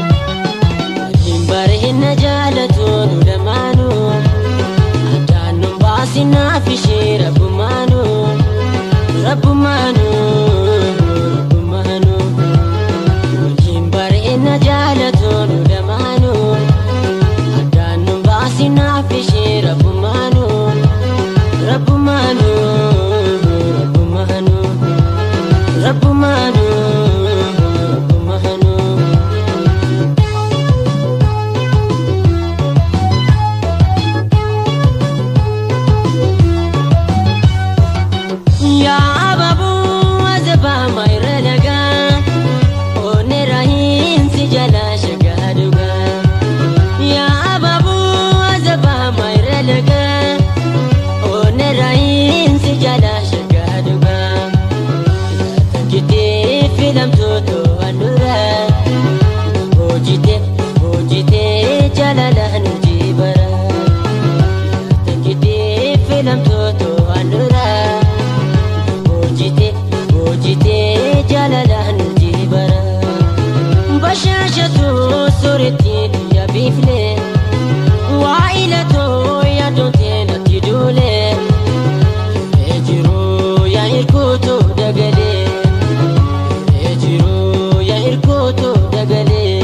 Waliin bareedna jaalatu nu lamaanuu addaan nun baasinaaf ishee rabbumaanuu rabbumaanuu rabbumaanuu. Waliin bareedna jaalatu nu lamaanuu addaan nun baasinaaf ishee rabbumaanuu rabbumaanuu rabbumaanuu rabbumaanuu rabbumaanuu. Yaa ababuu azabaa mayra lagaa onera hinsi jala shagaa dhugaa. Yaa ababuu azabaa mayra lagaa onera hinsi jala shagaa dhugaa. Takkitee filamtoota handhuura hoojite hoojitee jaalala nu jibara. Takkitee filamtoota handhuura. Hoojite hoojite jaalala nu jibara. Bashaashatu sooretti biyya biifle waa ilatoo yaadoonte natti duule. Hiree jiruu yaa hirkootu dagalee. Hiree jiruu yaa hirkootu dagalee.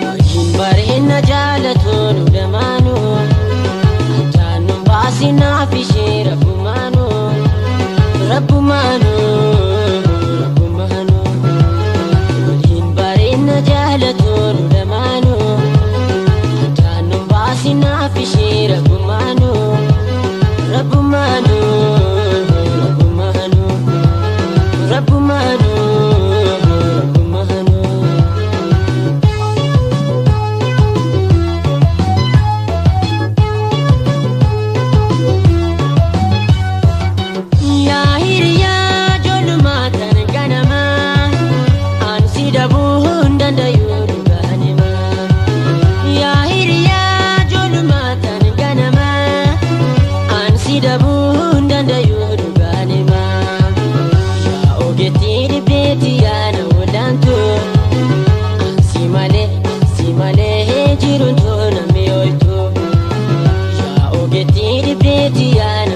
Waliin bareedna jaalatu nu lamaanuu addaan nun baasinaaf ishee rabbumaanuu rabbumaanuu rabbumaanuu. Waliin bareedna jaalatu nu lamaanuu addaan nun baasinaaf ishee rabbumaanuu rabbumaanuu rabbumaanuu rabbumaanuu rabbumaanuu. Yaa hiriyaa ijoollummaa tan ganamaa ani si dhabuu hin dandayu dhugaan himaa. Yaa hiriyaa ijoollummaa tan ganamaa ani si dhabuu hin dandayu dhugaan himaa. Yaa ogeettii dhibdeetti yaa na walaantu ani si malee jiruun too namni ooytu. Yaa ogeettii dhibdeetti yaa na